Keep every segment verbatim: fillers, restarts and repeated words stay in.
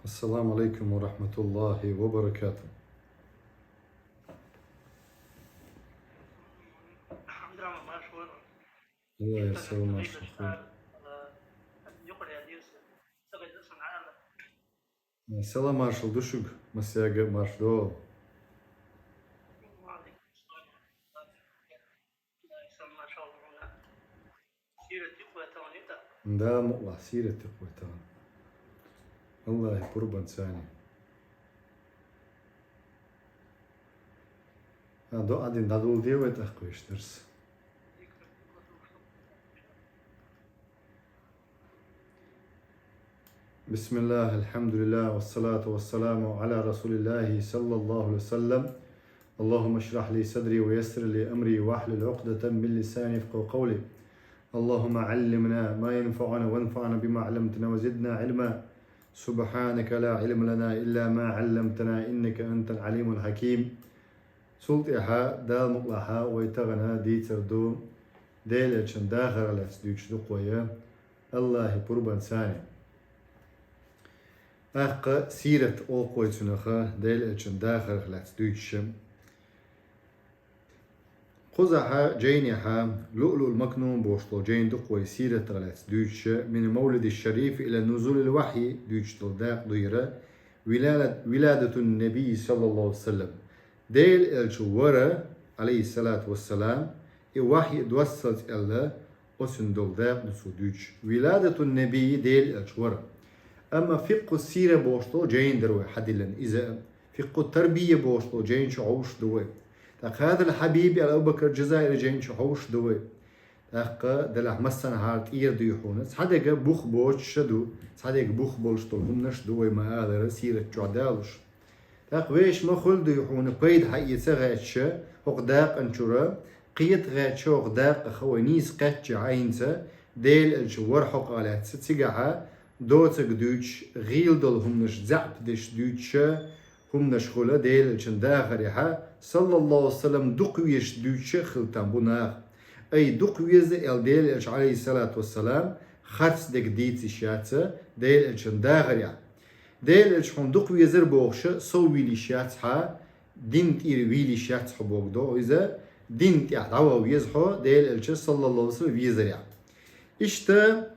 Ассаламу алейкум ва рахматуллахи ва баракатух. Аллах салам маршал. Салам маршал ду шуга, массаьга марша дола. Да, мукъа, сират юкъе тагана. Аллахьа пурбанца. А, доӀа дина дӀадоладе вай тӀаккха вешта дарс. بسم الله، الحمد لله، والصلاة والسلام على رسول الله صلى الله عليه وسلم. اللهم اشرح لي صدري ويسر لي أمري واحلل عقدة من لساني يفقهوا قولي. اللهم علمنا ما ينفعنا وانفعنا بما علمتنا وزدنا علما. سبحانك لا علم لنا إلا ما علمتنا إنك أنت العليم الحكيم. Цул тӀехьа, Дала мукъалахь, вай тахана дийцар ду Делан Элчан дахарах лаьцна дуьйцуш ду-кх вай, Аллахьа пурбанца. ТӀаккха сират оал-кх вай цунах, Делан Элчан дахарах лаьцна дуьйцуш. Кхузахь жайнехь, Луълуъул Макнун бохуш долу жайна ду-кх вай сиратах лаьцна дуьйцуш, من المولد الشريف إلى نزول الوحي дуьйцуш долу дакъа ду хӀара, ولادة، ولادة النبي صلى الله عليه وسلم. Делан Элча вара, Ӏалайхиссалату вассалам, и вахьйи доссалц аьлла, оцунна долу дакъа ду цо дуьйцуш. ولادة النبي Делан Элча вара. Амма фикъху сира бохуш долу жайна дара вай хьадиллина иза. Фикъху тарбия бохуш долу жайна чу хьовсуш ду вай. ТӀаккха Хадал Хьабиби ал-Абу Бакр Джазаири жайна чу хьовсуш ду вай. ТӀаккха делахь массанхьара тӀера дуй хьуна. Цхьадерг бух боцуш а ду, цхьадерг бух болуш долу хӀуманаш а ду вай ма-аллара сират чохь далуш. ТӀаккха вешан ма хуьлу дуй хьуна пайда хьаэца гӀерташ хӀокху дакъан чуьра, кхета гӀерташ хӀокху дакъах вай нийса кхаьчча хьайнца, Делан Элча вара хьокъехь лаьцна цигахь доцург дуьйцуш, гӀийла долу хӀуманаш заьӀап деш дуьйцуш хӀуманаш хуьлу Делан Элчан дахарехь, саллаллаху Ӏалайхи ва саллам, дукха везаш дуьйцуш а хила там бу наха. Ай, дукха веза аьлла Делан Элча, Ӏалайхиссалату вассалам, харц дерг дийца йиш яц Делан Элчан дахарехь. Делан Элча хьуна дукха везара бохуш а сов вийла йиш яц хьан, дин тӀера вийла йиш яц хьо бохург ду иза, дин тӀехь дӀаваха веза хьо Делан Элча, саллаллаху Ӏалайхи ва саллам, везарехь. Иштта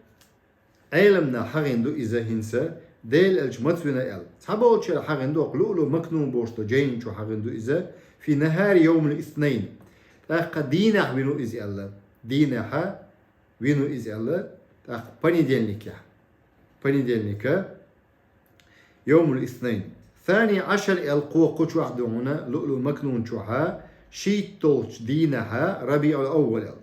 Ӏеламнаха хьахийна ду иза хӀинца, Делан Элча маца вина аьлла. Цхьаболчара хьахийна ду, хӀокху Луълуъул Макнун бохуш долу жайна чу хьахийна ду иза, في نهار يوم الاثنين. ТӀаккха дийнахь вина ву иза аьлла. Дийнахь вина ву иза аьлла, тӀаккха понедельникехь. Понедельника, يوم الاثنين. الثاني عشر аьлла кху чохь ду хьуна, Луълуъул Макнун чохь, шийтталгӀачу дийнахь, ربيع الأول аьлла.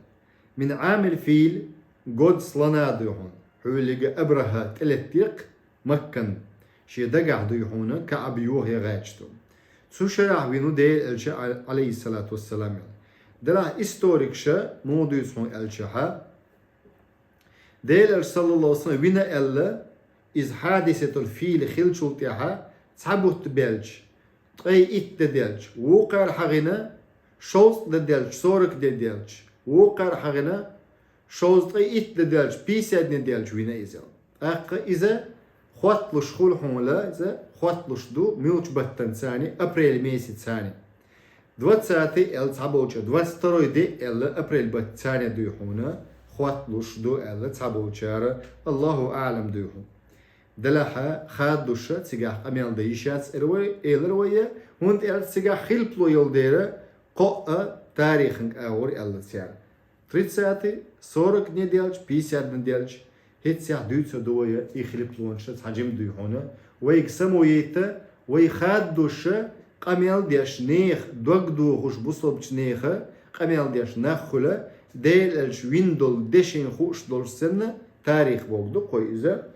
من عام الفيل, год слона ду хьуна. Хьуьллиг Абрахьа тӀелеттира-кх Маккан, шен дагахь ду хьуна, КаӀба йохаеш гӀерташ ду. Цу шарахь вина ву Делан Элча, Ӏалайхиссалату вассалам, аьлла. Делахь историкаша муха дуьйцу хьуна аьлча, Делан Элча, саллаллаху Ӏалайхи ва саллам, вина аьлла, иза хьадисатул фил хиллачул тӀаьхьа цхьа бутт баьлча, ткъе итт де даьлча, вукхара хьахийна, шовзткъа де даьлча, сорок де даьлча, вукхара хьахийна, шовзткъе итт де даьлча, пятьдесят де даьлча вина иза. ТӀаккха иза хотталуш хуьлу хьуна, иза хотталуш ду муьлхачу баттанца, апрель месяцца. Двадцатый аьлла цхьаболчара, двадцать второй де аьлла апрель баттанца ду хьуна, хотталуш ду аьлла цхьаболчара, Аллаху аӀлам ду хьуна. Делахь хаддуш цигахь къамел дан йиш яц, эр вай, элира вай, хӀунда аьлча цигахь хилпало йолу дела кхоъ а тарихана агӀор аьлла цара. Тридцатый, сорок дней даьлча, пятьдесят дней даьлча, хӀетахь дуьйцур ду вай и хилпалонаш цхьа жима ду хьуна. Вайга самойтта, вай хаддуш, къамел деш, нехан дог дохуш, бусалбачу нехан къамел деш нах хуьлу, Делан Элча вина долу де шайна хууш долуш санна, тарих бохург ду-кх вай иза,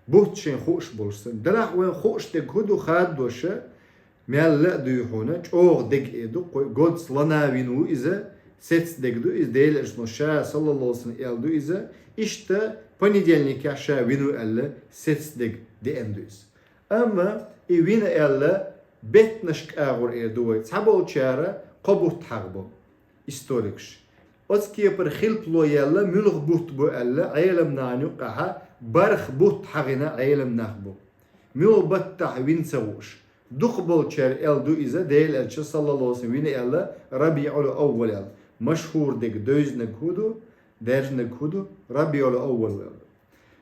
бутт шайна хууш болуш санна. Делахь вайна хууш дерг хӀун ду хаддуш, мелла а ду хьуна, чӀогӀа дерг а ду-кх вай, год слона вина ву иза, сецна дерг ду иза, Делан Элчано ша, саллаллаху Ӏалайхи ва саллам, аьлла ду иза, иштта понедельникехь ша вина ву аьлла, сецна дерг деана ду иза. Амма и вина аьлла, беттанашка агӀор эр ду вай, цхьаболчара кхо бутт хьахабо историкаш. Оцу кепара хилпало яьлла муьлха бутт бу аьлла, Ӏеламнахана юккъехь бархӀ бутт хьахийна Ӏеламнах бу. Муьлха баттахь вина ца хууш. Дукхахболчара аьлла ду иза, Делан Элчано, саллаллаху алейхи ва саллям, вина аьлла, Рабиул Аввал аьлла. Машхьур дерг, девзанарг хӀун ду, даьржинарг хӀун ду, Рабиул Аввал аьлла.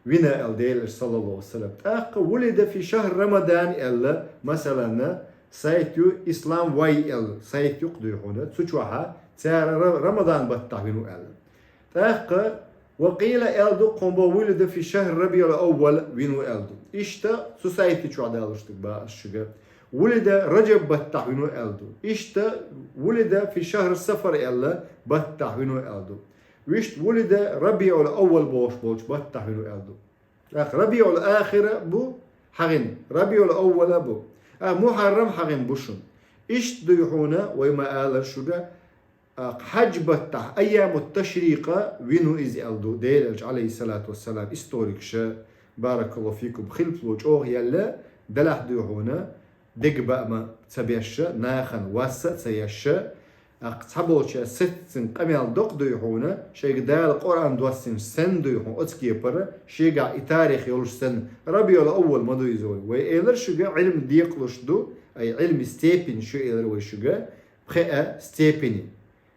Вина аьлла Делан Элчано, саллаллаху алейхи ва саллям. ТӀаккха вулида фи шахр Рамадан аьлла, масалан, сайт ю, ислам вай аьлла, сайт юкъ дуй хьуна, цу чохьа цара Ра-, Рамадан баттахь вина ву аьлла. ТӀаккха, ва къийла аьлла ду, кхунбо вулида фи шахр Рабиул Аввал вина ву аьлла ду. Иштта цу сайта чохь далуш дерг бах ас шуьга. Вулида Раджаб баттахь вина ву аьлла ду. Иштта вулида фи шахр Сафар аьлла баттахь вина ву аьлла ду. Вуьшта вулида Рабиул Аввал бохуш болчу баттахь вина ву аьлла ду. ТӀаккха Рабиул Ахира бу хьагӀин, Рабиул Аввала бу. А, Мухьаррам хьагӀин бу шуна. Иштта дуй хьуна, вай ма аллара шуьга, а, хьаьж баттахь, айямут ташрикъа вина ву иза аьлла ду, Делан Элча, алейхиссалату вассалам, историкаша, баракаллаху фикум, хилпало чӀогӀа яьлла, делахь дуй хьуна, дегабаъ ма ца беш, нахана вас а ца еш, а, цхьаболчара сеццина къамел доккха дуй хьуна, шайга Дала Къуръан доссийна санна дуй хьуна оцу кепара, шегахь и тарих йолуш санна, Рабиул Аввал ма ду иза вай. Вай элира шуьга, Ӏилма декъалуш ду, ай Ӏилми степень шу элира вай шуьга, пхеа степени.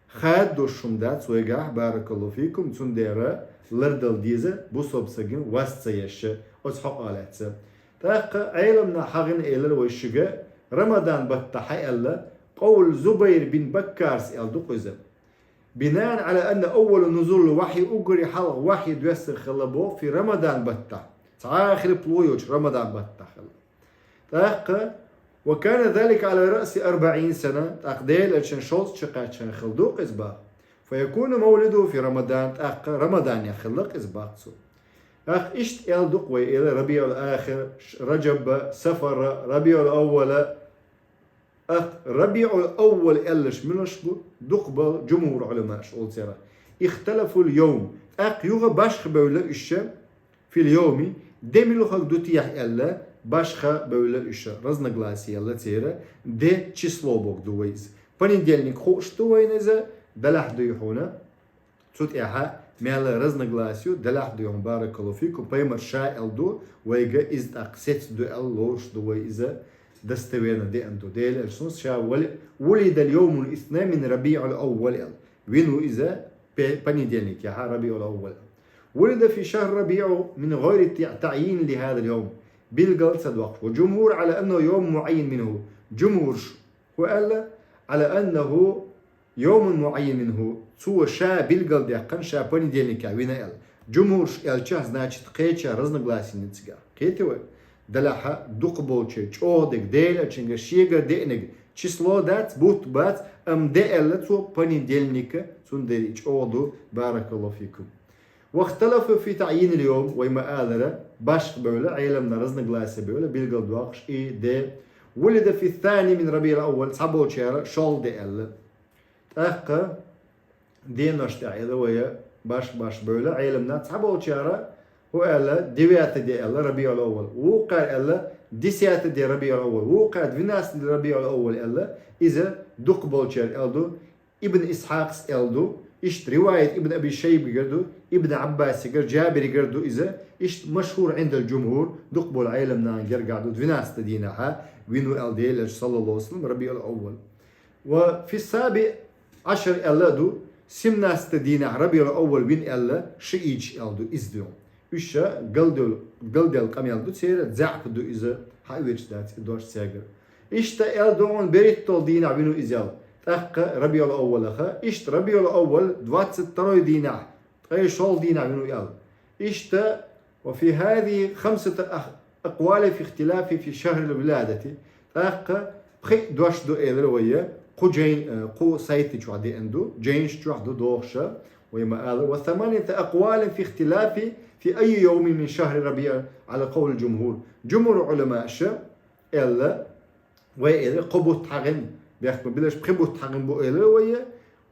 Хаддош хӀума дац вайгахь, баракаллаху фикум, цундела лардала деза бусалба стагана вас ца еш, оцу хьокъехь лаьцна. ТӀаккха Ӏеламнаха хьагӀина элира вай шуьга, Рамадан баттахь хьааьлла, къовл Зубайр бин Баккарс аьлла ду-кх иза. Бинаан Ӏала анна аввала нузул вахьи, уггаре хьалха вахьи доьссина хилла боху фи Рамадан баттахь. Цхьа а хилпало йоцуш Рамадан баттахь хилла. ТӀаккха, ва кана залика Ӏала раъси арбаӀин сана, тӀаккха Делан Элчан шовзткъа чу кхаьччахьана хилла ду-кх иза бах. Фа якуну мавлидуху фи Рамадан, тӀаккха Рамаданехь хилла-кх иза бах цо. ТӀаккха иштта аьлла ду-кх вай элира Рабиул Ахир, Раджаба, Сафара, Рабиул Аввала. ТӀаккха Рабиул Аввал аьлларш муьлш бу, дукхахболу джумхур Ӏуламаша олу церан. Ихталафул йовм, тӀаккха юха башха бевлла уьш, фил йовми, де муьлхарг ду техьа аьлла, башха бевлла уьш, разногласие елла церан, де число бохург ду вай иза. Понедельник хууш ду вайна иза, делахь дуй хьуна. Цу тӀехьа мел разногласие ю, делахь дуй хьуна, баракаллаху фикум, пайхамар ша аьлла ду, вайга иза тӀаккха сецна ду аьлла лоруш ду вай иза, достоверно деана ду. Делан Элчано ша вали-, вулидал йовмул исна мин Рабиул Аввал аьлла. Вина ву иза пе-, понедельникехьа Рабиул Аввал. Вулида фи шахр Рабиу мин гӀайри таъ-, таъйин ли хӀазал йовм. Билгал ца доккхуш. Ва джумхур Ӏала аннаху йовм муӀаййин минху. Джумхурш хӀун аьлла? Ӏала аннаху йовмун муӀаййин минху. Цо ша билгалдаьккхина, ша понедельникехь вина аьлла. Джумхурш аьлча, значит, кхечара разногласие йина цигахь. Кхетий вай? Делахь дукхахболчеран чӀогӀа дерг, Делан Элчанга шегара деанарг число дац, бутт бац, амма де аьлла цо понедельника, цундела и чӀогӀа ду, баракаллаху фикум. Вахталафу фи таъйинил йовм, вай ма аллара, башха бевлла, Ӏеламнаха разногласие бевлла, билгалдоккхуш и де. Вулида фи сани мин Рабиул Аввал, цхьаболчара шолгӀа де аьлла. ТӀаккха денош тӀехь элира вай, башха-башха бевлла, Ӏеламнаха цхьаболчара хӀун аьлла, девятый де аьлла, Рабиул Аввал. Вукхара аьлла, десятый де Рабиул Аввал. Вукхара двенадцатый де Рабиул Аввал аьлла, иза дукхахболчара аьлла ду. Ибн Исхьакъас аьлла ду, иштта риваят Ибн Аби Шайбигара ду, Ибн Ӏаббасигара, Джабиригара ду иза, иштта машхур Ӏиндал джумхур, дукхахболу Ӏеламнаха гергахь ду, двенадцатый дийнахьа вина ву аьлла Делан Элча, саллаллаху алейхи ва саллям, Рабиул Аввал. Ва фи саби Ӏашар аьлла а ду, семнадцатый дийнахь Рабиул Аввал вина аьлла, шиӀиташ аьлла ду, иза ду. Уьш галдел-, галделла къамел ду церан, заьӀап ду иза, хьаоьцуш дац и дош цаьргара. Иштта аьлла ду хьуна берхӀитталгӀа дийнахь вина ву иза аьлла, тӀаккха Рабиул Аввалаха, иштта Рабиул Аввал двадцать второй дийнахь, ткъе шолгӀа дийнахь вина ву аьлла. Иштта, ва фи хазихи хамсату ах-, акъвалин фи ихтилафи фи шахрил виладати, тӀаккха пхиъ дош ду элира вай, кху жайн-, э, кху сайта чохь деана ду, жайнаш чохь ду дохуша, вай ма аллара, ва саманията акъвалин фи ихтилафи фи айи йовмин мин шахри Рабиъ Ӏала къавлил джумхур. Джумхур Ӏуламаша аьлла, вай элира, кхо бутт хьагӀин, бехк ма биллалаш, пхи бутт хьагӀин бу элира вай,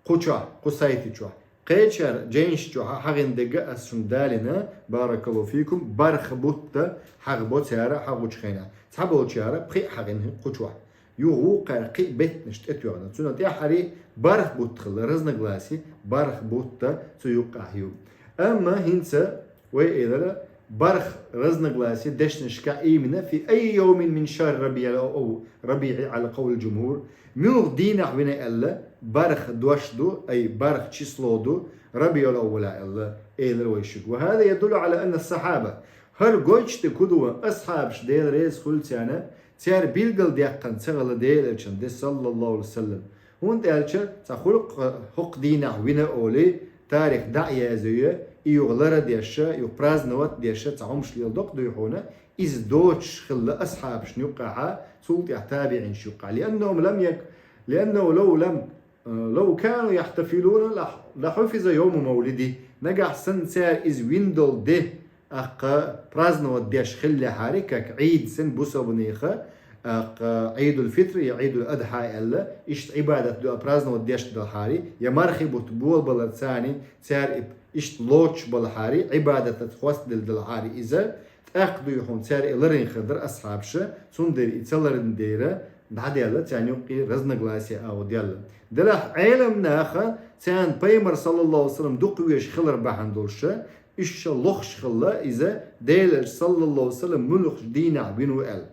кху чохь, кху сайта чохь. Кхечара жайнаш чохь хьагӀина дерг ас шуна далийна, баракаллаху фикум, барх бутт хьагӀбо цара хьагӀучу хенахь. Цхьаболчара пхиъ хьагӀина кху чохь. Юха вукхара кхин а беттанаш тӀетоьхна. Цунна тӀаьххьара барх бутт хилла, разногласие, барх бутт цу юккъехь ю. Амма хӀинца вай элира, барх разногласие дешнашка именно في أي يوم من شهر ربيع الأو-، ربيع على قول الجمهور. Муьлха дийнахь вина аьлла, барх дош ду, ай, барх число ду, ربيع الأول аьлла, элира вай шуьга. وهذا يدل على أن الصحابة. ХӀара гойтуш дерг хӀун ду, асхьабаш, Дела реза хуьлда царна, цара билгалдаьккхина ца хилла Дела Элчан де, صلى الله عليه وسلم. ХӀунда аьлча, цхьа хуьлу-кх хӀокху дийнахь вина олий, тарих дӀа а язъе, и юха лар а деш, юха праздновать а деш, цхьа хӀумаш леладо-кх дуй хьуна, иза доцуш хилла асхьабашна юккъехьа, цул тӀаьхьа табиӀинашна юккъехьа. لأنهم لم يك-، لأنه لو لم، لو كانوا يحتفلون لح-، لحفظ يوم مولده. Нагахь санна цара иза вина долу де, тӀаккха праздновать деш хиллехьара, как Ӏийд санна бусалбанеха, тӀаккха Ӏийдул-Фитр я Ӏийдул-Адхьа аьлла, иштта Ӏибадат ду праздновать деш далахьара, я мархий бутт болабалар царна, цара и иштта лоцуш балахьара, Ӏибадатаца хьостаделла далахьара иза, тӀаккха дуй хьуна цара и ларйина хир дара асхьабаша, цундела и ца ларйина дера, дӀадаьлла, царна юккъе разногласие агӀо даьлла. Делахь Ӏеламнаха царна Пайхамар, صلى الله عليه وسلم, дукха везаш хилар бахьана долуша, уьш ша лохуш хилла иза, Дела Элча, صلى الله عليه وسلم, муьлхачу дийнахь вина ву аьлла.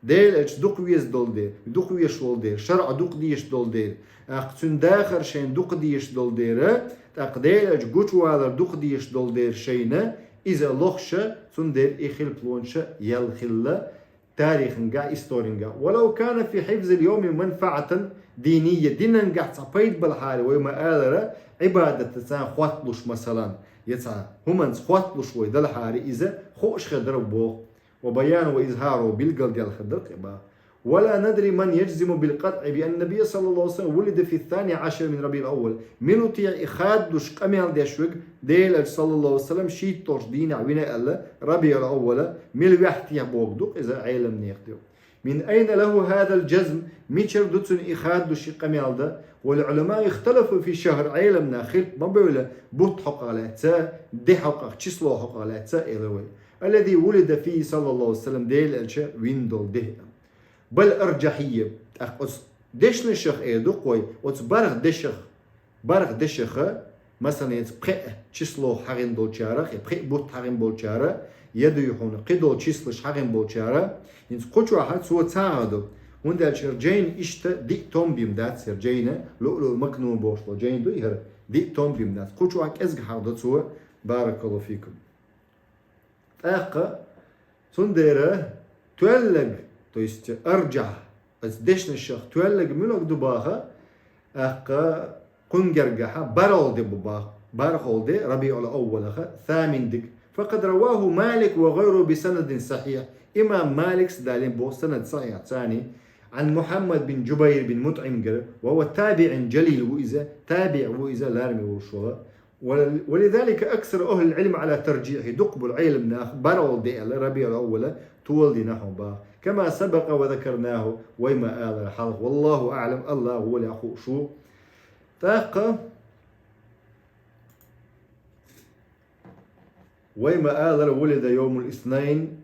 Дела Элча дукха веза долу дела, дукха везаш волу дела, шарӀа дукха дезаш долу дела, тӀаккха цуьнан дахар шайна дукха дезаш долу дела, тӀаккха Дела Элча гучувалар дукха дезаш долу дела шайна, иза лохуша, цундела и хилпалонаш яьлла хилла, тарихангахь, историянгахь. ولو كان في حفظ اليوم منفعة دينية, динангахь цхьа пайда балахьара, вай ма-аллара, Ӏибадатаца хотталуш, масалан, я цхьа хӀуманца хотталуш вай далахьара иза, хууш хир дара боху. وبيان وإظهار, билгалделла хир дара кхин боху. ولا ندري من يجزم بالقطع بأن النبي صلى الله عليه وسلم ولد في الثاني عشر من ربيع الأول. Мила ву те и хаддуш къамел деш верг, Дела Элча, صلى الله عليه وسلم, шийтталгӀачу дийнахь вина аьлла, ربيع الأول, мила ваьхьа те бохург ду-кх иза Ӏеламнехан. من أين له هذا الجزم, мичара ду цуьнан и хаддуш, и къамел дан? والعلماء اختلفوا في الشهر, Ӏеламнаха хилпа ма бевлла, бутт хьокъехь лаьцна, де хьокъехь, число хьокъехь лаьцна, элира вай. الذي ولد فيه صلى الله عليه وسلم, Дела Элча вина долу де. بل الأرجحية, тӀаккха оцу дешнашах эр ду-кх вай, оцу барх дешах, барх дешаха, масалан, эца пхеа число хьагӀина долчарах, я пхеа бутт хьагӀина болчара, я дуй хьуна кхидолу числаш хьагӀина болчара, хӀинца кху чохь цо ца хьагӀ ду. ХӀунда аьлча хӀара жайна иштта диъ том бийр дац, хӀара жайна, Луълуъул Макнун бохуш долу жайна ду и, хӀара диъ том бийр дац. Кху чохь кӀезиг хьагӀ ду цо, баракаллаху фикум. ТӀаккха цундела тоьллаг, то есть аржахь, оцу дешнашах тоьллаг муьлхарг ду баха, тӀаккха кхуьнгергахьа бархӀалгӀа де бу баха, бархӀалгӀа де, ربيع الأول-аха, ثامن-диг. فقد رواه مالك وغيره بسند صحيح. Имам Малика далийна боху санад сахьихь царна, عن محمد بن جبير بن مطعم-гара, وهو تابع جليل ву иза, табиӀ ву иза, лараме волуш вара. ول-، ولذلك أكثر أهل العلم على ترجيحه, дукха болу Ӏеламнаха бархӀалгӀа де аьлла, ربيع الأول, толадина хьуна баха. كما سبق وذكرناه, вай ма-аллара хьалха. والله أعلم, АллахӀ гӀолехь хууш ву. ТӀаккха вай ма-аллара, ولد يوم الاثنين,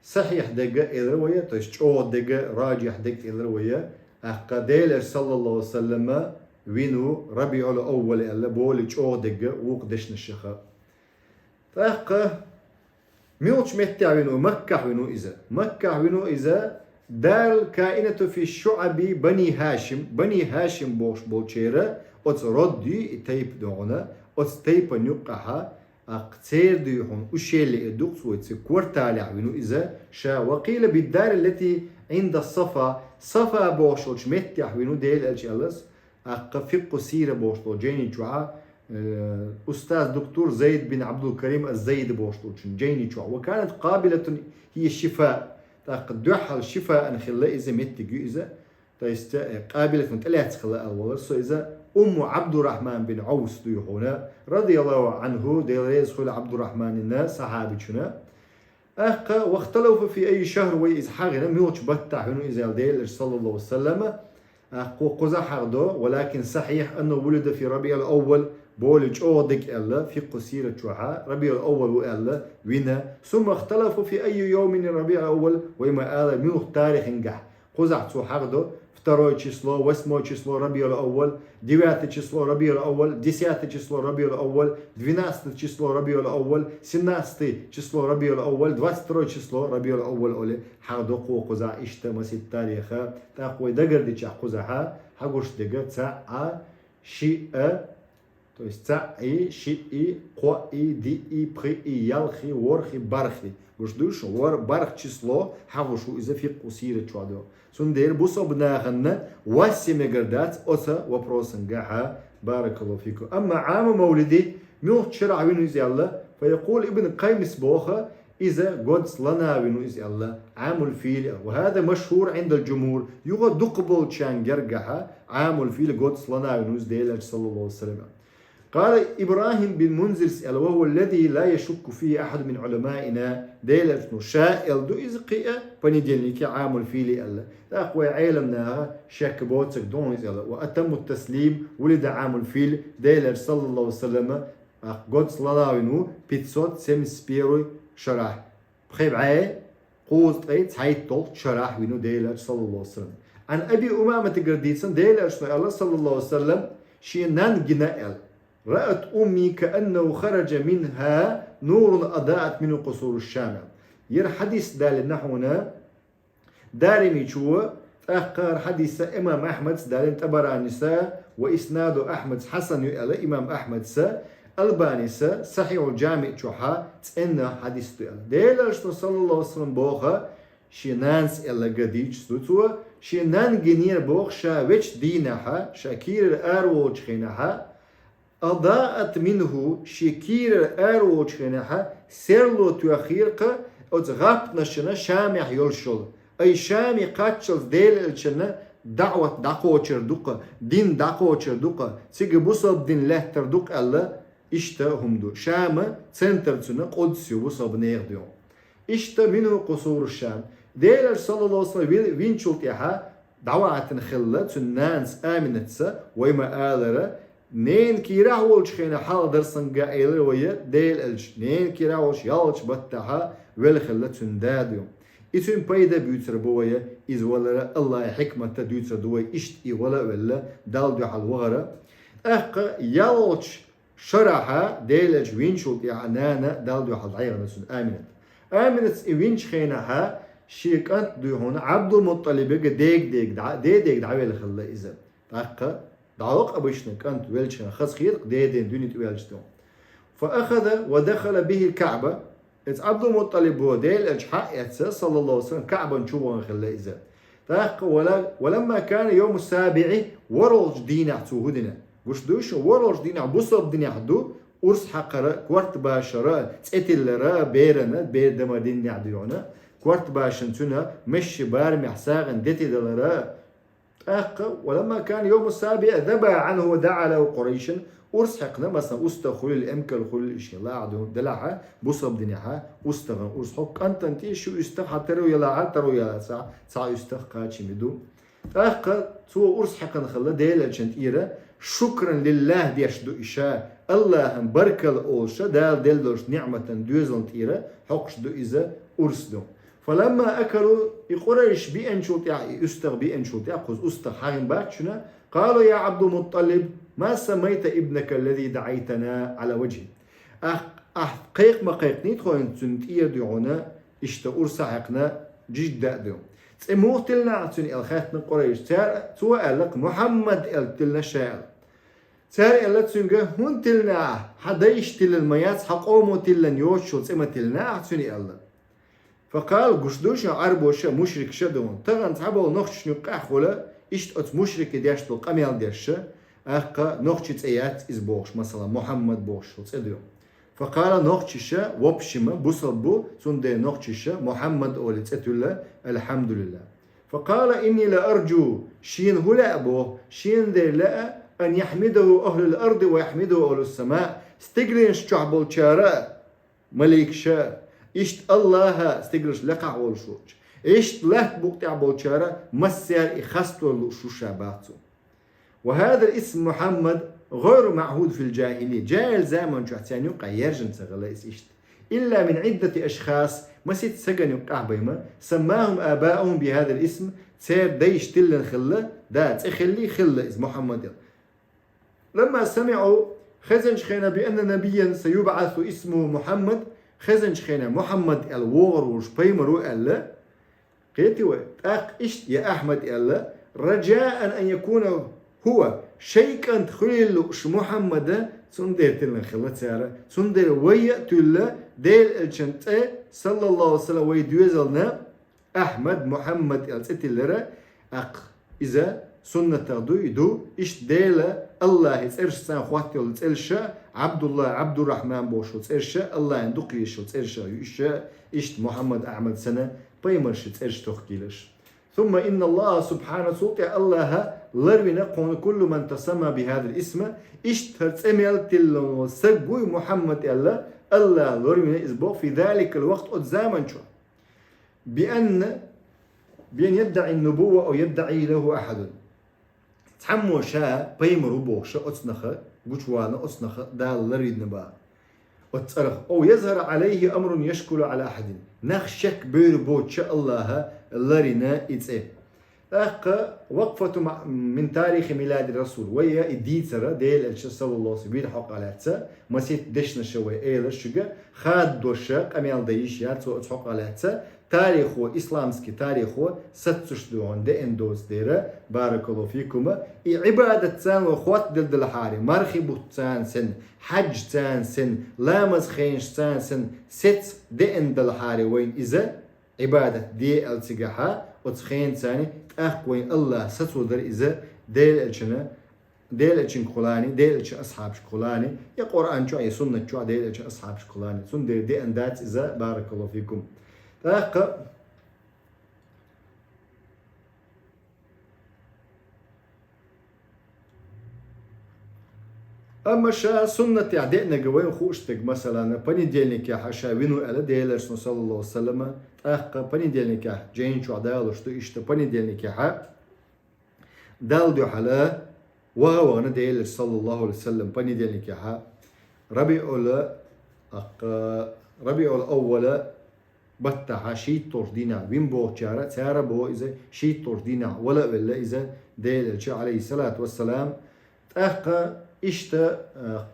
сахьихь дерг элира вай, то есть чӀогӀа дерг, ражихь дерг элира вай, тӀаккха Дела Элча, صلى الله عليه وسلم, вина ву ربيع الأول аьлла, болу чӀогӀа дерг вукху дешнашаха. ТӀаккха муьлхачу меттехь вина ву? Маккахь вина ву иза. Маккахь вина ву иза, دار كائنة في شعب بني هاشم, Бани ХӀашим бохуш болчеран оцу род ю, и тайпа догӀана, оцу тайпана юккъехьа, тӀаккха церан дуй хьуна ущелье эр ду-кх цо, цу кварталехь вина ву иза ша. وقيل بالدار التي عند الصفا, Сафа бохуш йолчу меттехь вина ву Дела Элча аьлла, тӀаккха Фикъху сира бохуш долу жайни чохь, э, устаз доктор Зайд бин Абдул-Карим аз-Зайди бохуш долчун жайни чохь. وكانت قابلة هي الشفاء. ТӀаккха дуьххьал Шифаан хилла иза, меттиг ю иза. То есть, э, къабилатан тӀелаьцна хилла аьлла валар со иза. Умму Абдурахман бин Ӏавс дуй хьуна, رضي الله عنه, Дела реза хуьлда Абдурахманна, сахьабичунна. ТӀаккха, واختلفوا في أي شهر, вай иза хьагӀина, муьлхачу баттахь вина ву иза аьлла Дела Элча, صلى الله عليه وسلم. ТӀаккха кхузахь хьагӀдо, ولكن الصحيح أنه ولد في ربيع الأول, болу чӀогӀа дерг аьлла, Фикъху сира чохьа, ربيع الأول ву аьлла, вина. ثم اختلفوا في أي يوم من ربيع الأول, вай ма-аллара, муьлха тарихангахь кхузахь цо хьагӀдо, второе число, восьмое число Рабиуль-Аувваль, девятое число Рабиуль-Аувваль, десятое число Рабиуль-Аувваль, двенадцатое число Рабиуль-Аувваль, семнадцатое число Рабиуль-Аувваль, двадцать второе число Рабиуль-Аувваль оле, хьахдо кхо кхузахь иштта масийтта тариха, тӀаккха вай дагардича кхузахь, хьагуш дега цаӀ, шиъ, то есть цаӀи, шиъи, кхоъи, диъи, пхиъи, ялхи, ворхи, бархи. Гуш дуй шун, вор-, барх число хьагуш ву иза фикъхӀу сират чу ду. Цундела бусалба нахана вас мегар дац оца вопросангахьа. Баракаллаху фикум. Амма Ӏаму мавлиди, муьлхача шарахь вину иза аьлла, фаякъул Ибн Къаййима боху, иза годс лана вину иза аьлла, Ӏамуль-фили. Ва хӀаза машхӀур Ӏиндаль-джумхӀур, юха дукха болчарна гергахьа, Ӏамуль-фили годс лана вину иза Делач саллаллаху алейхи ва саллям. قال إبراهيم بن المنذر аьлла, وهو الذي لا يشك فيه أحد من علمائنا, Делач ну ша аьлла ду иза кхиъа, понедельнике Ӏамуль-фили аьлла. ТӀаккха вай Ӏеламнаха шек боцург ду иза аьлла. وأتم التسليم ولد عام الفيل, Делач саллаллаху алейхи ва саллям, ах, годс лана вину пятьсот семьдесят первый шарахь. Пхи бӀе кхузткъе цхьайтталгӀача шарахь вину Делач саллаллаху алейхи ва саллям. Ӏан Аби Умамата гар дийцина Делач ну аьлла саллаллаху алейхи ва саллям, шен нанна гина аьлла. رأت أمي كأنه خرج منها نور أضاءت منه قصور الشام. Ер хьадис далина хьуна Дарими чу, тӀаккха хӀара хьадис имам Ахьмада далина, ТӀабараниса, ва иснадухӀу Ахьмада хьасан ю аьлла имам Ахьмада, Албаниса Сахьихьуль-Джамиъ чухьа цӀена хьадис ду аьлла. Делач ну саллаллаху алейхи ва саллям боху, шен нанас аьлла гар дийцина ду цо, шен нанна гинера боху ша вечу дийнахьа, ша кийрара араволчу хенахьа, أضاءت منه, шен кийрара араволчу хенахьа, серло тоьхира-кха оцу гӀаптанашна Шамехь йолуш йолу. Ай Шаме кхаччалц Делан элчанна даӀват дӀакхочур ду-кха, дин дӀакхочур ду-кха, цига бусалба дин лаьттар ду-кха аьлла, иштта хӀума ду. Шама центр цуьнан Къудс ю, бусалба нехан ду. Иштта منه قصور الشام. Делач саллаллаху алейхи ва саллям вил-, винчул тӀаьхьа дӀавахийтина хилла цуьнан нанас Аминатца, вай ма-аллара, ненан кийрахь волчу хенахь хьалха дар санна га элира вай Делан элча, ненан кийрахь волчу ялхалгӀачу баттахьа велла хилла цуьнан дада ю. И цуьнан пайда буьйцур бу вай, иза валара Аллахьан хьикматта дуьйцур ду вай, иштта и вала а велла, Далла дуьхьал вахара. ТӀаккха ялхалгӀачу шарахьа Делан элча винчул тӀаьхьа нана Далла дуьхьал дӀаяхана цуьнан Аминат. Аминатца и винчу хенахьа шен кӀант дуй хьуна Ӏабдул-МутӀалибага дега-дега дӀа-, де-дега дӀавелла хилла иза. ТӀаккха дӀавакъа обычно кӀант велча хенахь хаза хета-кх деден дуьнен тӀе ваьлча ду. فأخذ ودخل به الكعبة. Иза Ӏабдул-МутӀалибо Делан элча хьаэцна, саллаллаху алейхи ва саллям, КаӀбан чу вахана хилла иза. ТӀаккха вала-, ولما كان يوم السابع, ворхӀалгӀачу дийнахь цо хӀу дина. Гуш дуй шуна, ворхӀалгӀачу дийнахь бусалба динехь ду, урс хьакхара, корта башара, цӀе тиллара, берана, бер дамар динехь дуй хьуна, корта башана цуьнан месачийн барамехь сагӀина дети далара, ТӀаккха, ولما كان يوم السابع ذبح عنه ودعا له قريشا, урс хьекхна, масала, устагӀа хуьлийла, эмкал хуьлийла, и шен лаахь ду, делахьа, бусалба динехьа, устагӀан урс хьо, кӀантана тӀе шу уьстагӀ хьан таро ялахьа, таро ялахьа, цхьа, цхьа уьстагӀ кхачийна ду. ТӀаккха цо урс хьекхна хилла Делан элчан тӀера, шукран лиллахӀ деш ду и ша, Аллахьан баркалла олуша, Дала делла долчу ниӀматан доьзална тӀера хьокхуш ду иза, урс ду. فلما أكلوا, и къурайш биъначул тӀаьхьа, и уьстагӀ биъначул тӀаьхьа, кхуза устагӀ хьахийна бац шуна, قالوا يا عبد المطلب ما سميت ابنك الذي دعيتنا على وجهه. Ахь, ахь кхайкха ма кхайкхиний тхо хӀинца цуьнан тӀера дуй хьуна, иштта урс а хьекхна, жижиг даа дуй. ЦӀе муха тиллина ахь цуьнан аьлла хаьттина къурайш. Цара, цо аьлла-кх, Мухьаммад аьлла тиллина ша аьлла. Цара аьлла цуьнга, хӀунда тиллина ахь, хьан дайша тиллина ма яц, хьан къомо тиллина йоцуш йолу цӀе ма тиллина ахь цуьнан аьлла. فقال, гуш ду шуна, Ӏарбоша, мушрикаша ду хьуна. Тахана цхьаболу нохчашна юккъехь хуьлу, иштта оцу мушрикийн деш долу къамел деш, тӀаккха нохчийн цӀе яц иза бохуш, масала, Мухьаммад бохуш цӀе ду. فقال, нохчаша, в общем, бусалба бу, цундела нохчаша Мухьаммад олий цӀе туьллу, алхьамдулиллахӀ. فقال إني لأرجو, шена хӀун лаьа боху, шена дера лаьа, أن يحمده أهل الأرض ويحمده أهل السماء, стигланаш чохь болчара, маликаша, иштта Аллаха стигланаш лакхахь волуш волчу, иштта латта букъа тӀехь болчара массара и хастор лууш ву ша бац цо. وهذا الاسم محمد غير معهود في الجاهلية. ЖаьхӀил заман чохь царна юккъехь яьржина ца хилла иза иштта. إلا من عدة أشخاص, масийтта стагана юккъехь бен ма, سماهم آباؤهم بهذا الاسم, Церан дайша тиллина хилла, да, цӀи хилла, хилла иза Мухьаммад аьлла. لما سمعوا, хезначу хенахь, بأن نبيا سيبعث اسمه محمد, хезначу хенахь Мухьаммад аьлла вогӀур волуш пайхамар ву аьлла, кхетий вай, тӀаккха иштта я Ахьмад аьлла, رجاء أن يكون هو, шайн кӀант хуьлийла лууш Мухьаммада, цундела тиллина хилла цара, цундела вай а туьллу Делан элчан цӀе, саллаллаху алейхи ва саллям, вай доьзална, Ахьмад, Мухьаммад аьлла цӀе тиллира, тӀаккха иза суннатах дуй, ду, иштта Дела, Аллахьан цӀерашца хӀоттайолу цӀераш а, Абдулла, Абдуррахьман бохуш йолу цӀераш а, Аллахьан дукха езаш йолу цӀераш а ю уьш а, иштта Мухьаммад, Ахьмад санна, пайхамаршийн цӀераш тохкийлаш. ثم إن الله سبحانه, цул тӀаьхьа Аллахьа ларвина кхунна كل من تسمى بهذا الاسم, иштта хӀара цӀе мел тиллина волу стаг вуй Мухьаммад аьлла, Аллахьа ларвина иза боху في ذلك الوقت, оцу заман чохь. بأن, بأن يدعي النبوة أو يدعي له أحد. Цхьаммо ша пайхамар ву бохуш оцу наха гучувала, оцу наха Дала ларвина боху оцу цӀарах. أو يظهر عليه أمر يشكل على أحد. Нах шек бевр боцуш Аллахьа ларвина и цӀе. ТӀаккха وقفة مع, من تاريخ ميلاد الرسول. Вай и дийцар Делан элчан, саллаллаху алейхи ва саллям, вийран хьокъехь лаьцна, масийтта дешнаш вай элира шуьга, хаддош къамел дан йиш яц оцу хьокъехь лаьцна, тарихо, исламский тарихо саццуш дуьхьал деана доцу дера, баракаллаху фикум, и Ӏибадат царна вай хӀотта делла делахьара, мархи бутт царна сен, хьаьж царна сен, ламаз хенаш царна сен, сец деана делахьара вайна иза, Ӏибадат де аьлла цигахьа, оцу хенан царна, тӀаккха вайн Аллахьа сацо дара иза Делан элчана, Делан элчанга кхулани, Делан элчан асхьабашка кхулани, я Къуръан чохь, я суннат чохь Делан элчан асхьабашка кхулани. Цундела деана дац иза, баракаллаху фикум. ТӀаккха Амма ша суннатехь деанарг вайна хууш дерг, масалан, понедельникехь ша вина ву аьлла Делан элчано, саллаллаху алейхи ва саллям, тӀаккха понедельникехь жайна чохь далуш ду иштта, понедельникехь Далла дуьхьал ваха вахана Делан элча, саллаллаху алейхи ва саллям, понедельникехь, РабиӀул, аккха, РабиӀул аввала баттахь шийтталгӀачу дийнахь вина бохучара, цара боху иза шийтталгӀачу дийнахь вала а велла иза Делан элча, алейхиссалату вассалам. ТӀаккха иштта, а,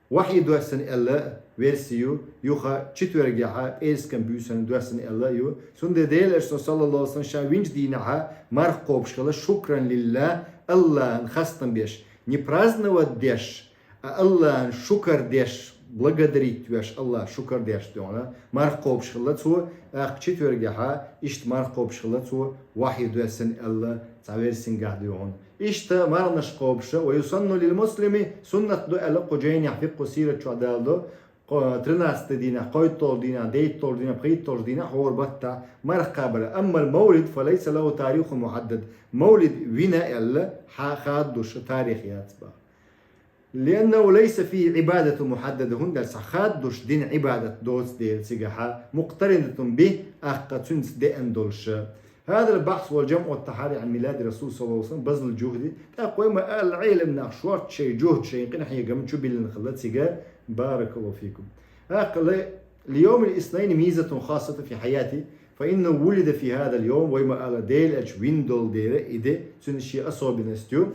вахьи доьссина аьлла верси ю, юха четвергехьа, пӀераскан буьйсанна доьссина аьлла ю. Цундела Делан элчано, саллаллаху алейхи ва саллям, ша винчу дийнахьа марха кхобуш хилла, шукран лиллах, Аллахьан хастам беш, не праздновать деш, а Аллахьан шукар деш, благодарить веш, Аллахь шукар деш дуьхьал, марха кхобуш хилла цо, тӀаккха четвергехьа, иштта марха кхобуш хилла цо, вахьи доьссина аьлла, цхьа версингахь дуьхьал. Иштта марханаш кхобуша, ва юсанну лил муслими, суннат ду аьлла кху жайнехь, фикъху сират чохь даладо, кхо-, тринадцатый дийнахь, кхойтталгӀачу дийнахь, дейтталгӀачу дийнахь, пхийтталгӀачу дийнахь, хӀора баттахь марха кхабар. Аммал мавлид, фа лайса лаху тарихун мухьаддад. Мавлид вина аьлла, хьа-, хаддуш тарих яц боху. Лианнаху лайса фихи Ӏибадатун мухьаддада, хӀунда аьлча хаддуш дина Ӏибадат доцу дела цигахьа, мукътаринатун бихи, аккха цуьнца деана долуша. Хьадал бахьс вал жамъу тахьари Ӏан милади Расул саллаллаху алейхи ва саллям базлул жухди, тӀаккха вай ма аьлла, Ӏелам нах шорта шайн жухд, шайн къинхьегам чу биллина хилла цига, баракаллаху фикум. Аккха ле, лиёмил иснайни мизатун хасатун фи хьаяти, фа иннаху вулида фи хьадал йом, вай ма аьлла, Делан элча вина долу дела и де, цуьнан шен особенность ю.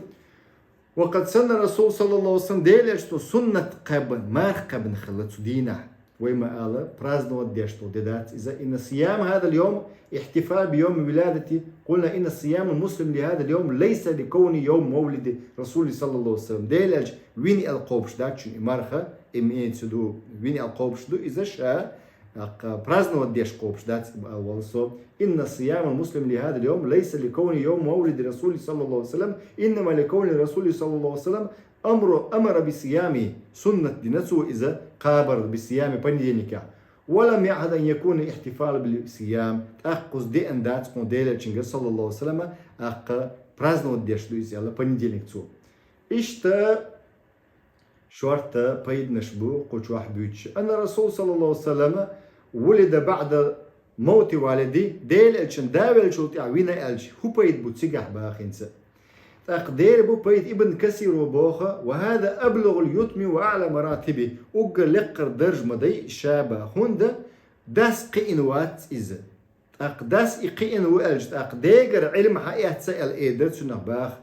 Ва къад санна Расул саллаллаху алейхи ва саллям Делан элчано суннат кхаьбна, марха кхаьбна хилла цу дийнахь. Вай ма ала, праздновать деш долу де дац иза. Инна сияма хьадал йом ихтифал би йоми виладати. Къулна инна сияма муслим ли хьадал йом лайса ли кауни йом мавлиди Расули саллаллаху алейхи ва саллям. Делан элча вина аьлла кхобуш дац шуна и марха, имеется в виду, вина аьлла кхобуш ду иза ша, аккха, праздновать деш кхобуш дац, ала вала со. Инна сияма муслим ли хьадал йом лайса ли кауни йом мавлиди Расули саллаллаху алейхи ва саллям, иннама ли кауни Расули саллаллаху алейхи ва саллям амру, амара би сиями, суннат дина цо иза, кхабар би сиями понедельникехь. Ва лам яхьад ан якуна ихтифал би сиям, тӀаккха кхуза деана дац кхуна Делан элчанга саллаллаху алейхи ва саллям, аккха праздновать деш ду иза аьлла понедельник цо. Иштта шорта пайданаш бу кху чохь буьйцуш. Анна Расул саллаллаху алейхи ва саллям вулида баъда мавти валиди, Делан элчан да веллачул тӀаьхьа вина аьлча, хӀун пайда бу цигахь бахинца? ТӀаккха дера бу пайда, Ибн Касиро боху, ва хьада аблугул ютми ва аъла маратиби, уггар лекхара дарж ма дай ша баха, хӀунда дас кхиъна вац иза. ТӀаккха дас и кхиъна ву аьлча, тӀаккха дегара Ӏилма хьаэцна аьлла эр дара цунах баха.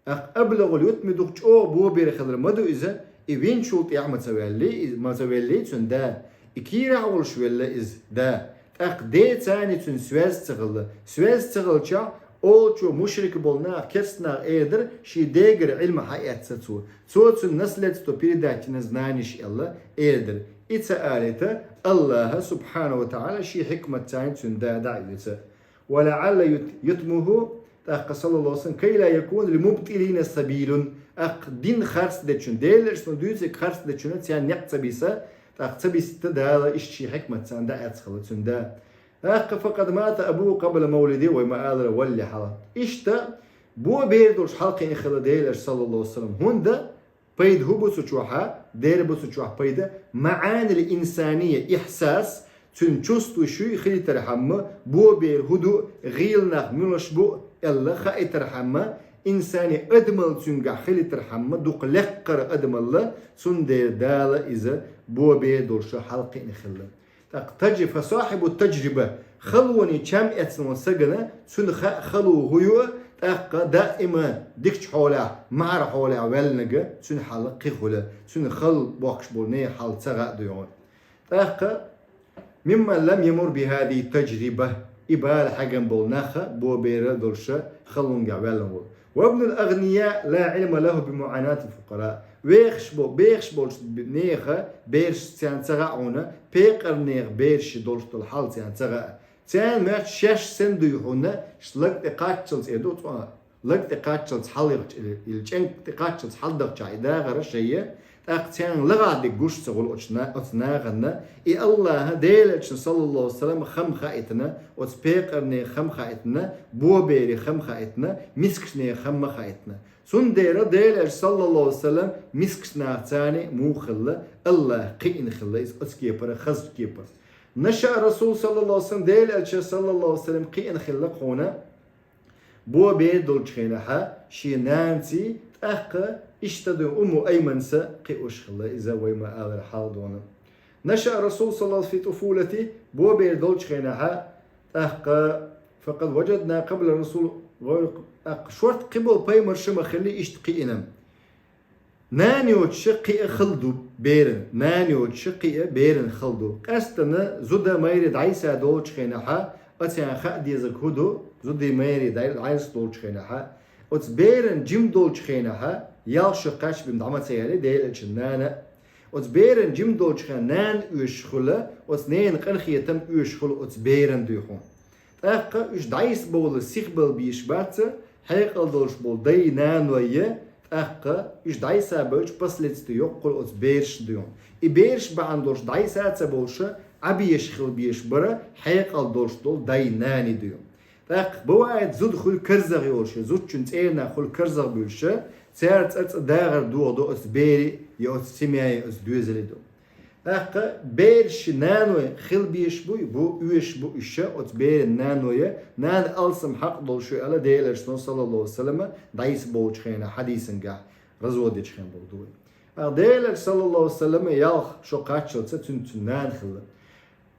ТӀаккха аблагӀул ютми, дукха чӀогӀа бобер хилар ма ду иза, и винчул тӀехьа ма ца ваьллий, из ма ца ваьллий цун да. И кийрахь волуш велла иза да. ТӀаккха деца цуьнан связь ца хилла. Связь ца хилча, олучо мушрик болу нах, керста нах эр дара, шен дегара Ӏилма хьаэцна цо. Цо цунна наследство передать йина знанеш аьлла эр дара. И ца алийта, АллахӀа, субхьанаху ва таӀала, шен хьикматца цуьнан да дӀа а оьцу. ولعل يت- يتمه, тӀаккха, саллаллаху алейхи ва саллям, كي لا يكون للمبطلين سبيل, тӀаккха дин харц дечун, Делан Элчано дуьйцург харц дечунна царна некъ ца биса, тӀаккха ца бисита Дала, иштта шен хьикматца дӀа а оьцу хилла цуьнан да. ТӀаккха فقد مات أبوه قبل مولده, вай ма-аллара, валале хьалха. Иштта бобер долуш хьалакхиъна хилла Делан Элча, саллаллаху алейхи ва саллям, хӀунда пайда хӀун бу цу чохь, дера бу цу чохь пайда, маӀанил инсания, ихьсас, цуьнан чувстваш юй хилийтархьама, бобер хӀун ду, гӀийла нах муьлш бу аьлла хаийтархьама, инсани адамалла цуьнгахь хилийтархьама, дукха лекхара адамалла, цундела Дала иза бобер долуш хьалакхиъна хилла. ТӀаккха таж-, فصاحب التجربة, халонан чам эцна волу сагана, цуьнан хаьа хало хӀун ю, тӀаккха даима дикачу хьолехь, махьара хьолехь ваьлларг, цуьнан хьал кхин хуьлу, цуьнан хала бохкуш болу нехан хьал ца хаьа дуьйхьа. ТӀаккха ممن لم يمر بهذه التجربة, и бала хьегна болу нах бобер долуш халонехь ваьлла волу. وابن الأغنياء لا علم له بمعاناة الفقراء. Вехаш бо-, бехаш болчу нехан бераш царна ца хаьа хьуна, пекъарийн нехан бераш долуш долу хьал царна ца хаьа. Царна моьтту шаьш санна дуй хьуна, лаг тӀе кхаччалц эр ду цкъа, лаг тӀе кхаччалц хьалхарчу, или чӀенг тӀе кхаччалц хьалдахча и дахар шайн, тӀаккха царна лагӀа дерг гуш ца хуьлу оцу на-, оцу нахана, и АллахӀа, Делан Элчано, саллаллаху алейхи ва саллям, хам хаийтина, оцу пекъарийн нехан хам хаийтина, боберийн хам хаийтина, мискачу нехан хам ма хаийтина. Цундела Делан Элча, саллаллаху алейхи ва саллям, мискачу нахаца муха хилла, АллахӀа кхиъна хилла иза оцу кепара, хазачу кепара. نشأ الرسول صلى الله عليه وسلم, Делан Элча, саллаллаху алейхи ва саллям, кхиъна хилла кхунна, бобер долчу хенахь шен нанаций, тӀаккха иштта дуй Умму Айманца кхиош хилла иза, вай ма-аллара, хьалха дуьйна. نشأ الرسول صلى الله عليه وسلم في طفولته, бобер долчу хенахь, тӀаккха فقد وجدنا قبل الرسول غير, тӀаккха шорта кхин болу пайхамарш ма хиллий иштта кхиъна. Нана йоцуш кхиа хала ду беран, нана йоцуш кхиа беран хала ду. Къаьсттина зуда, майра дӀасадолчу хенахь, оцарна хаа дезарг хӀун ду, зуда, майра дӀа-, дӀасадолчу хенахь, оцу беран жима долчу хенахь, ялх шо кхаьчна бен дӀа ма ца яьллий Делан Элчан нана. Оцу беран жима долчу хенахь нана оьшуш хуьлу, оцу ненан къинхетам оьшуш хуьлу оцу беран дуй хьуна. ТӀаккха уьш дӀасабовла сихбала безаш бац, хьекъал долуш болу дай, наной, тӀаккха уьш дӀасабевлча последствий йоккха хуьлу оцу берашна дуй хьуна. И бераш бахьана долуш дӀаса ца болуш, Ӏа безаш хила безаш бара хьекъал долуш долу дай, наний дуй хьуна. ТӀаккха бывает зуда хуьлу карзах йолуш, зудчун цӀернах хуьлу карзах буьлуш, цара цӀа-цӀа дахар дохадо оцу бере я оцу семьяе, оцу доьзале ду. ТӀаккха бераш наной хила безаш буй, бу, оьшуш бу уьш, оцу беран наной, нана алсам хьакъ долуш ю аьлла Делан Элчано, саллаллаху алейхи ва саллям, дӀасабовлучу хенахь хьадисангахь, развод дечу хенахь боху ду вай. ТӀаккха Делан Элча, саллаллаху алейхи ва саллям, ялх шо кхаччалца цуьнан, цуьнан нана хилла.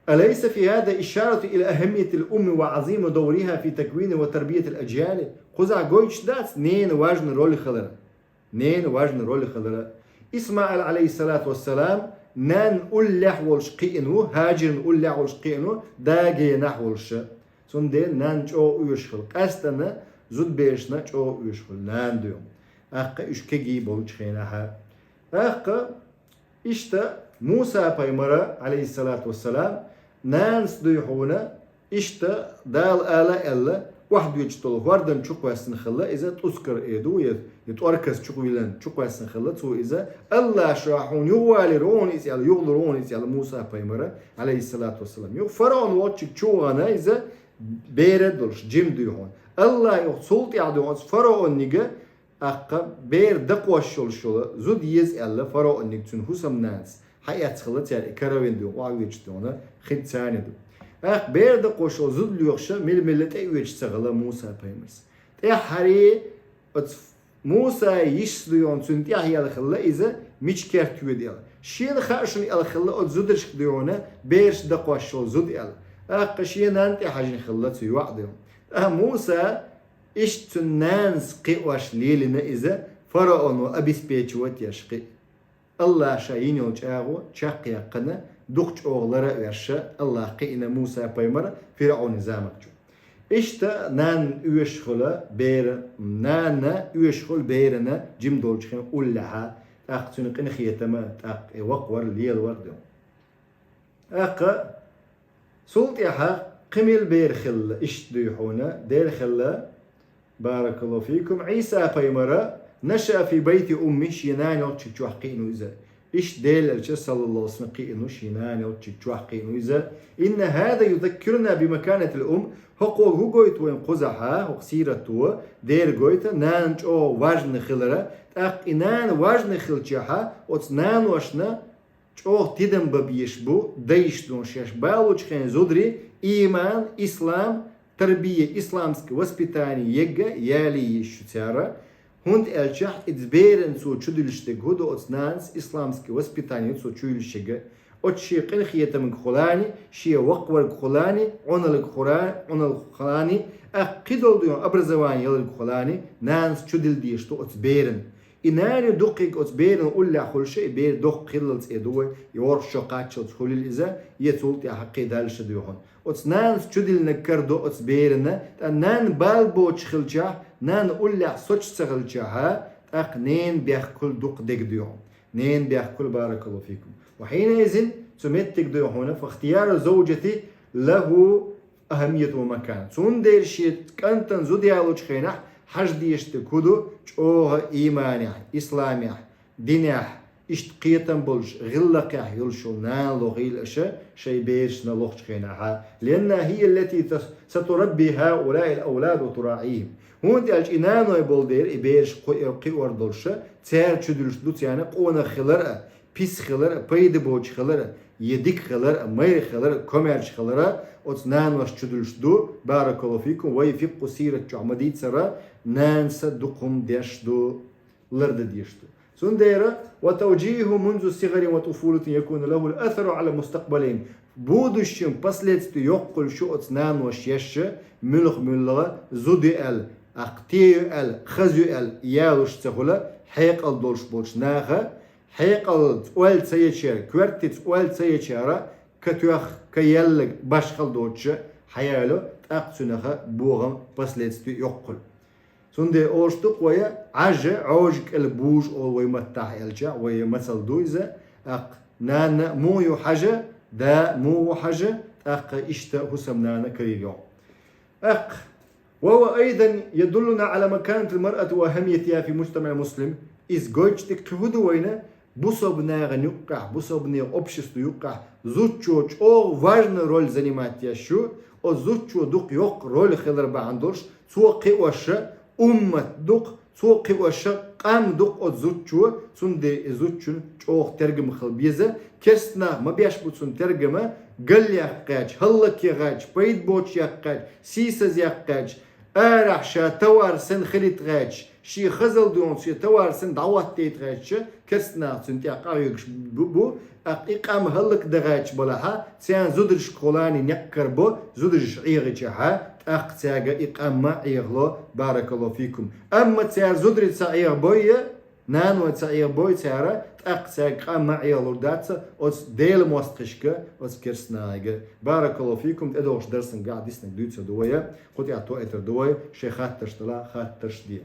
أليس في هذا إشارة إلى أهمية الأم وعظيم دورها في تكوين وتربية الأجيال؟ Кхузахь гойтуш дац ненан важный роль хилар? Ненан важный роль хилар. Исмаил, алейхиссалату вассалам, нанна уллехь волуш кхиъна ву, ХӀажарна уллехь волуш кхиъна ву, дагенахь волуш. Цундела нанна чӀогӀа оьшуш хилла. Къаьсттина зудберашна чӀогӀа оьшуш хилла нана дуй хьуна. ТӀаккха уьш кегий болчу хенахь. ТӀаккха иштта Муса-пайхамар, алейхиссалату вассалам, нанас дуй хьуна, иштта Дала ала аьлла, охьадоьдуш долу хӀордан чу кхоьссина хилла, иза тӀускар эр ду, я, я тӀорказ чу вилан, чу кхоьссина хилла цо иза, АллахӀа хьуна юхавалийр ву хьуна иза аьлла, юхалур ву хьуна иза аьлла Муса-пайхамар, алейхиссалату вассалам. Юха фараон волччуьнга чу вахана иза, бер а долуш, жима дуй хьуна. АллахӀа юха цул тӀаьхьа дуй хьуна оцу фараонга, тӀаккха бер дакхош йолуш йолу зуда еза аьлла фараонга цуьнан хӀусамнанас, хьаэцна хилла цара и каравин дуй хьуна, охьавоьдуш дуй хьуна, хид царна ду. ТӀаккха бер дакхош йолу зуда лоьхуш мила-мила тӀеоьцуш ца хилла Муса-пайхамарс. ТӀаьххьара оцу Мусай йишас дуй хьуна цунна тӀаьхьа яьлла хилла иза, мича керта йоьду аьлла. Шена хаьа шуна аьлла хилла оцу зударшка дуй хьуна, бераш дакхош йолу зуда аьлла. ТӀаккха шен нанна тӀехьажина хилла цу йоӀ да. ТӀаккха Муса иштта цун нанас кхиош лелийна иза, фараоно обеспечивать еш кхиъ. АллахӀа ша йина йолу чӀагӀо чекхъяьккхина, дукха чӀогӀа лара а ваьшша, АллахӀа кхиъна Муса пайхамар ФирӀавнан заманчохь. Иштта нанна оьшуш хуьлу бер, нанна оьшуш хуьлу берана жима долчу хенахь уллехь, тӀаккха цуьнан къинхетам, тӀаккха и вакхавар, лелавар ду. ТӀаккха цул тӀаьхьа кхин мила бер хилла, иштта дуй хьуна, дера хилла, баракаллаху фикум, Ӏийса пайхамар, наша фи байти умми, шен нана йолчу чохь кхиъна ву иза. Иштта Делан элча, саллаллаху алейхи ва саллям, кхиъна ву, шен нана йолчу чохь кхиъна ву иза. Инна хӀаза юзаккируна би маканатил ум, хӀокхо хӀун гойту вайна кхузахь, хӀокху сирато, дера гойту, нана чӀогӀа важна хилар, тӀаккха и нана важна хилчахь, оцу наношна чӀогӀа тидам бан безаш бу дайша, шаьш балочу хенахь зударий, ийман, ислам, тарбия, исламский воспитание ерг яло еза цара, хӀунда аьлча иза берана цо чудуьллуш дерг хӀун ду, оцу нанас исламский воспитание цо чуйуьллуш ерг. Оцу шен къинхетамгахула, шен вакхаваргахула, Ӏуналгахула, Ӏуналгахула, тӀаккха кхидолу дуьйна образование яларгахула, нанас чудилла дезаш ду оцу берана. И нана дуккхиг оцу берана уллехь хуьлуш, и бер доккха хиллалц, э, ду вай, и оршо кхаччалц хуьлийла иза, я цул тӀаьхьа кхин даллалц дуй хьуна. Оцу нанас чудиллинарг карадо оцу берана, тӀаккха нанна бала боцуш хилчахь, нанна уллехь соцуш ца хилчахь, тӀаккха ненан бехкалла дукха дерг дуй хьуна. Ненан бехкалла, баракаллаху фикум. Ва хьийна изин цу меттиг дуй хьуна, фахтияру завжати лаху ахаммияту ва макан. Цундела шен кӀантана зуда ялочу хенахь хьажа дезаш дерг хӀун ду, чӀогӀа ийманехь, исламехь, динехь, иштта кхетам болуш, гӀиллакхехь йолуш йолу нана лохийла аша шайн берашна лохучу хенахь. Лианна хӀия аллати тас-, сатурабби хӀаулаил авлад ва турахьихим. ХӀунда аьлча и наной болу дера, и бераш кхо-, кхиор долуша, цара чудуьллуш ду царна къонах хилар а, пис хилар а, пайда боцуш хилар а, я дика хилар а, майра хилар а, комаьрша хилар а, оцу нанош чудуьллуш ду, баракаллаху фикум, вай фикъху сират чохь ма-дийццара, нанас дукха хӀума деш ду, лардан дезаш ду. Цундела, ва тавжиху мунзу сигъарин ва туфулатин якуну лахул асару ала мустакъбалин. Будущем последствие йоккхуьлуш ю оцу нанош еш, муьлха-муьлха зуда ю аьлла, аккха те ю аьлла, хаза ю аьлла ялош ца хуьла, хьекъал долуш болчу наха, хьекъалца ойла ца ечара, коьртаца ойла ца ечара, ка тоьхна, ка яьлларг башхалла доцуша хьаяло, тӀаккха цуьнан бохам последствие йоккхуьлу. Цундела олуш ду-кх вай, Ӏажа, Ӏожа кӀел бужу олу вай маттахь аьлча, вай мацалла ду иза, тӀаккха нана муха ю хьажа, да муха ву хьажа, тӀаккха иштта хӀусамнана карийра йогӀу. ТӀаккха, ва хӀува айдан ядуллуна Ӏала маканатил маръати ва ахаммиятиха фи мужтамаӀил муслим, иза гойтуш дерг кхин хӀун ду вайна, бусалба нахана юккъехь, бусалба нехан общество юккъехь зудчо чӀогӀа важна роль занимать еш ю, оцу зудчо дукха йоккха роль хилар бахьана долуш, цо кхиош уммат ду-кх, цо кхиош къам ду-кх оцу зудчо, цундела и зудчун чӀогӀа тергам хила беза, керста нах ма беш бу цунна тергама, галъяккха гӀерташ, хӀаллакъе гӀерташ, пайда боцуш яккха гӀерташ, сийсаз яккха гӀерташ, арахь ша товар санна хилийта гӀерташ, шен хазалла доьхна шен товар санна дӀахӀоттийта гӀерташ, керста нах цунна тӀехь къахьоьгуш бу, бу, тӀаккха и къам хӀаллакдан гӀерташ балахь, церан зударшкахула некъ карабо, зударш Ӏехачахь, тӀаккха цаьрга и къам ма Ӏехало, баракаллаху фикум. Амма цара зударий ца Ӏехабой, наной ца Ӏехабой цара, тӀаккха цаьрга къам ма Ӏехалур дац оцу Делан мостагӀашка, оцу керста нахе. Баракаллаху фикум, тӀедогӀучу дарсангахь диснарг дуьйцур ду вай, кху тӀехь тоьар ду вай, шайн хаттарш далахь, хаттарш де.